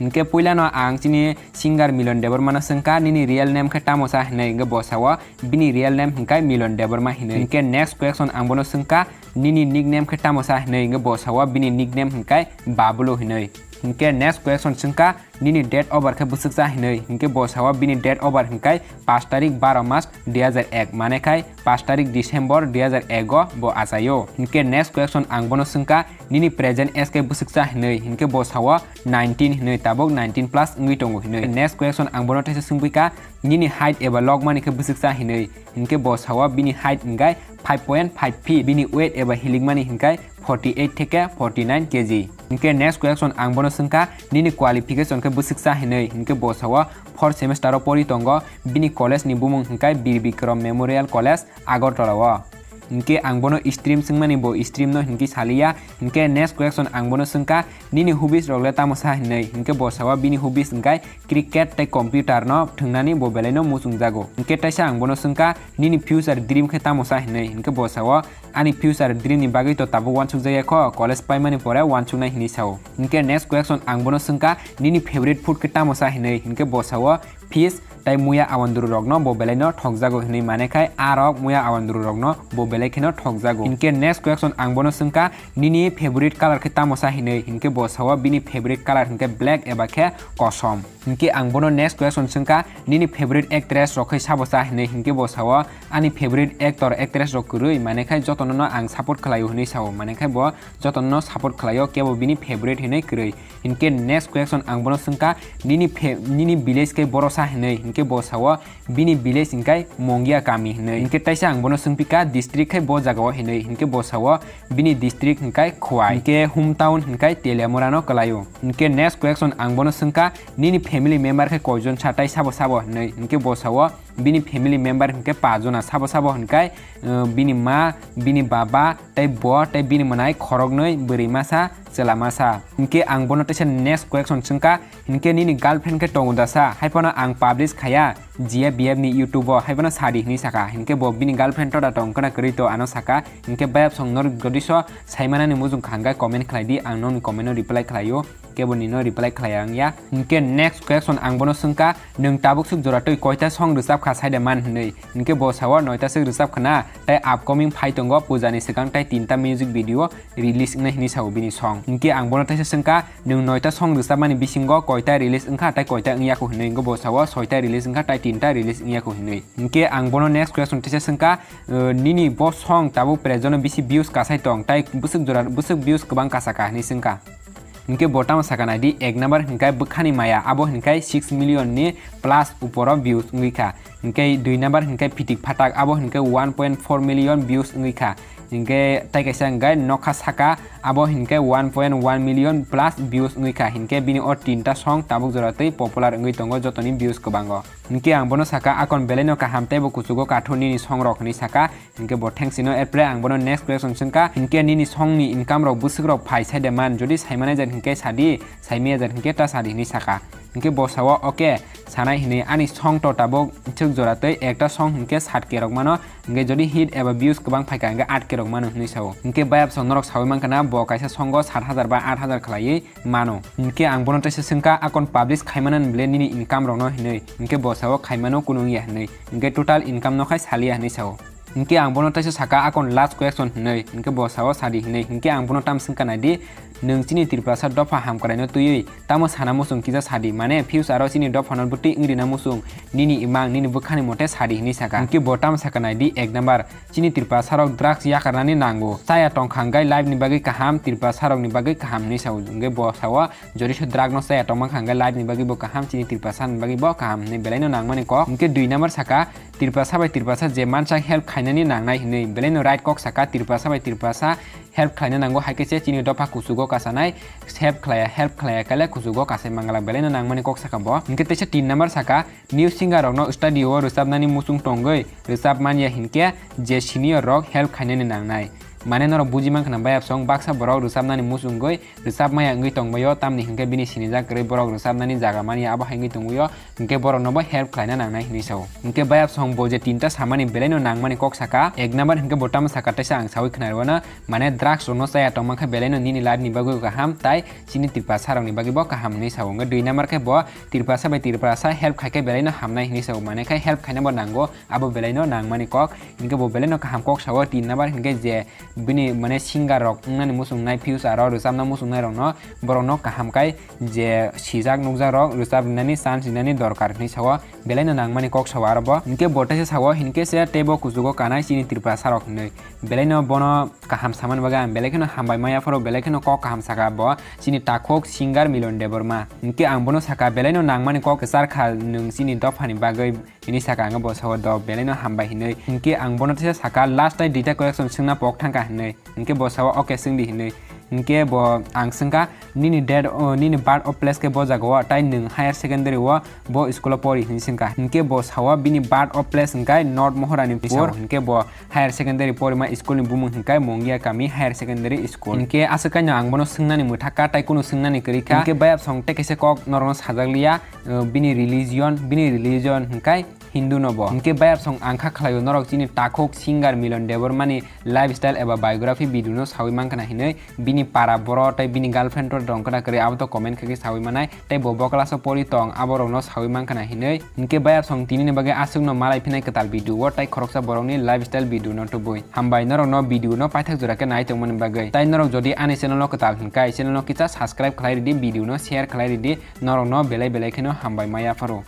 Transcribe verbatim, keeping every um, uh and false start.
Hinkhe puilano ang chini singer Milon Debbarma no swngkha, "Nini real name khe tamo sa?" hinwi. Hinkhe bo sao, "Bini real name hinkhai Milon Debbarma" hinwi. Hinkhe next question ang bono swngkha, "Nini nickname khe tamo sa?" hinwi. Hinkhe bo sao, "Bini nickname hinkhai Babulu" hinwi. Hinkhe next question swngkha, "Nini date of birth khe bwswk cha?" hinwi. Hinkhe bo sao, "Bini date of birth hinkhai pash tarik baro mas dui hajar ek, mane khai pash tarik December dui hajar ek o bo achaio." Hinkhe next question ang bono swngkha, "Nini present age khe bwswk cha?" hinwi. Hinkhe bo sao, "Nineteen" hinwi, tabuk nineteen plus wngwi tongo hinwi. Next question ang bono teisa swngphi kha, "Nini height eba logmani khe bwswk cha?" hinwi. Hinkhe bo sao, "Bini height hinkhai five point five feet, bini weight eba hilikmani hinkhai forty eight theke forty nine K G." Hinkhe next question ang bono swngkha, "Nini qualification khe bwswk cha?" hinwi. Hinkhe bo sao, "Fourth semester o pori tongo, bini college ni bumung hinkhai Bir Bikram Memorial College, Agartala o." Hinkhe ang bono stream swngmani, bo stream no hinkhe saliya. Hinkhe next question ang bono swngkha, "Nini hobbies rok le tamo sa?" hinwi. Hinkhe bo sao, bini hobbies hinkhai cricket tei computer no thwngnani bo belai no muchungjago. Hinkhe teisa ang bono swngkha, "Nini future dream khe tamo sa?" hinwi. Hinkhe bo sao, "Ani future dream ni bagwi to tabuk uansukjakya kho, college paimani pore uansuknai," hinwi sao. Hinkhe next question ang bono swngkha, "Nini favorite food khe tamo sa?" hinwi. Hinkhe bo sao, "Fish tei muya awandru rokno bo belai no thokjago," hinwi, mane khai a rok muya awandru rokno bo belai kheno thokjago. Hinkhe next question ang bono swngkha, "Nini favorite color khe tamo sa?" hinwi. Hinkhe bo sao, "Bini favorite color hinkhe black eba khe kosom." Hinkhe ang bono next question swngkha, "Nini favorite actress rok khe sabo cha?" hinwi. Hinkhe bo sao, "Ani favorite actor actress rok kwrwi, mane khai jotono no ang support khlaio," hinwi sao. Mane khai bo jotono no support khlaio, kebo bini favorite hinwi kwrwi. Hinkhe next question ang bono swngkha, "Nini fa-, nini village khe boro sa?" hinwi. Hinkhe bo sao, "Bini village hinkhai Mongia kami," hinwi. Hinkhe teisa ang bono swngphi kha, "District khai bo jaga o?" hinwi. Hinkhe bo sao, "Bini district hinkhai Khowai, hinkhe hometown hinkhai Teliamura no kwlaio." Hinkhe next question ang bono swngkha, "Nini family member khe koijon sa tei sabo sabo?" hinwi. Hinkhe bo sao, "Bini family member hinkhe pajona, sabo sabo hinkhai, uh, bini ma, bini baba, tei bo, tei bini mwnai khoroknwi, bwrwi masa, chwla masa." Hinkhe ang bono teisa next question swngkha, hinkhe nini girlfriend khe tongo da sa? Haiphano ang publish khaya, G A B F ni YouTube o, haiphano sadi hinwi saka. Hinkhe bo bini girlfriend to da tong khna kwrwi to ano saka. Hinkhe bayapsong norok jodi so saimanani muchung kha hinkhe comment khlai di, ang nokni comment no reply khlaio. Kebo nino reply khlai ang ya. Hinkhe next question ang bono swngkha, "Nwng tabuk swk jora twi koita song rwchap kha sai de man?" hinwi. Hinkhe bo sao, "Noita swk rwchap khna, tei upcoming phai tongo puja ni swkang tei tinta music video release wngnai," hinwi sao bini song. Hinkhe ang bono teisa swngkha, "Nwng noita song rwchapmani bisingo koita release wngkha tei koita wngya kho?" hinwi. Hinkhe bo sao, "Soita release wngkha tei tinta release wngya kho," hinwi. Hinkhe ang bono next question teisa swngkha, "Uh, nini bo song tabuk present o bisi views kasai tong, tei bwswk jora, bwswk views kwbang kasa kha?" hinwi swngkha. Hinkhe bo tamo saka nai di, ek number hinkhe Bwkhani Maya, abo hinkhe six million ni plus uporo views wngwi kha. Hinkhe dui number hinkhe Phitik Phatak, abo hinkhe one point four million views wngwi kha. Hinkhe tai kaisa hinkhe Nokha Saka, abo hinkhe one point one million plus views wngwi kha. Hinkhe bini o tinta song tabuk jora tei popular wngwi tongo, jotoni views kwbango. Hinkhe ang bono saka, akon belaino kaham teibo kuchugo kathur nini songrok hinwi saka. Hinkhe bo thanks ino, erpore ang bono next question swngkha, hinkhe nini songni income rok bwswk rok phai sai de man? Jodi sai manai jat hinkhe sadi, sai maya jat hinkhe ta sadi hinwi saka. Hinkhe bo sao, "Okay, sanai hinwi, ani song to tabuk swk jora tei ekta song hinkhe sat K rok mano, hinkhe jodi hit eba views kwbang phaikha hinkhe at K rok mano," hinwi sao. Hinkhe bayapsong norok saui mankha na, bo kaisa songo sat hajar ba at hajar khlaiwi mano. Hinkhe ang bono teisa swngkha, "Akon publish khaimanani bwle nini income rokno?" hinwi. Hinkhe bo sao, "Khaimano, kunu wngya," hinwi. Hinkhe total income no khai saliya hinwi sao. Hinkhe ang bono teisa saka, "Akon last question?" hinwi. Hinkhe bo sao, "Sadi," hinwi. Hinkhe ang bono tam swngkha nai di, "Nwng chini Tiprasa dopha hamkraino twiwi tamo sana muchung kisa sadi, mane future o chini dophano bwtwi wngwi rina muchung, nini imang, nini bwkhani mote sadi," hinwi saka. Hinkhe bo tam saka nai di, ek number, Chini Tiprasa rok drugs yakarnani nango. Chaya tongkha hwnkhe life ni bagwi kaham, Tiprasa rokni bagwi kaham hinwi sao. Hwnkhe bo sao, jodi se drug no chaya tongma kha hwnkhe life ni bagwi bo kaham, chini Tiprasa ni bagwi bo kaham hinwi belaino nangmani kok. Hwnkhe dui number saka, Tiprasa bai Tiprasa je mansa help khainani nangnai hinwi. Belaino right kok saka, Tiprasa bai Tiprasa help khlaina nango, hai khe se chini dopha kuchugo kasanai, help khlaiya, help khlaiya kale kuchugo kasai mangala, belaino nangmani kok saka bo. Hwnkhe teisa tin number saka, New singer rokno studio o rwchapnani muchung tongwi rwchap manya hinkhe je senior rok help khainani nangnai. Mane norok buji mankha na bayapsong baksa borok rwchapnani muchungwi rwchapmaya wngwi tongbaio, tamni hinkhe bini sinijak kwrwi borok rwchapnani jaga manya abo hai wngwi tongbaio, hinkhe borokno bo help khlaina nangnai hinwi sao. Hinkhe bayapsong bo je tinta samani belaino nangmani kok saka, ek number hinkhe bo tamo saka teisa ang sawi khwnarwano, mane drugs rokno chaya tongmankha belaino nini life ni bagwi kaham tai chini Tiprasa rokni bagwi bo kaham hinwi sao. Hinkhe dui number khe bo Tiprasa bai Tiprasa help khaikhe belaino hamnai hinwi sao, mane khe help khaina bo nango, abo belaino nangmani kok. Hinkhe bo belaino kaham kok sao, tin number hinkhe je bini mane singer rok wngnani muchungnai views aro rwchapna muchungnai rokno borokno kaham kai je sijak nukjak rok rwchap rinani chance rinani dorkar hinwi sao, belaino nangmani kok sao aro bo. Hinkhe bo teisa sao hinkhe se teibo kuchugo kanai chini Tiprasa rok hinwi, belaino bono kaham samani bagwi ang belai kheno hambai maya phoro, belai kheno kok kaham saka bo chini takhuk singer Milon Debbarma. Hinkhe ang bono saka belaino nangmani kok kwchar kha nwng chini dophani bagwi. Hini saka ang bo sao do belaino hambai hinwi. Hinkhe ang bono teisa saka last tai duita question swngna pok thangkha hinwi. Hinkhe bo sao okay swngdi hinwi. Hinkhe bo ang swngkha nini date o, nini birth of place khe bo jaga o, tai nwng higher secondary o bo school o pori hinwi swngkha. Hinkhe bo sao bini birth of place hwnkhe North Mohoranipur. Hinkhe bo higher secondary porima school ni bumung hwnkhe Mongia Kami Higher Secondary School. Hinkhe aswk kaino ang bono swngnani mwthakha tai kunu swngnani kwrwi kha. Hinkhe bayapsong tei kaisa kok norokno sajak liya. Uh, bini religion, bini religion hwnkhe Hindu no bo. Hinkhe bayapsong ang kha khlaio norok chini takhuk singer Milon Debbarmani lifestyle eba biography video no sawi mankha na hinwi, bini para boro tei bini girlfriend rok tongkha na kwrwi abo to comment khaikhe sawi manai, tei bo bo class o pori tong abo rokno sawi mankha na hinwi. Hinkhe bayapsong tini ni bagwi aswk no malai phinai kwtal video o tei khoroksa borokni lifestyle video no tubui. Hambai norok no video no paithak jora khe nai tongmani bagwi. Tai norok jodi ani channel no kwtal hwnkhe channel no kisa subscribe khlai ridi, video no share khlai ridi, norok no belai belai kheno hambai maya pharo.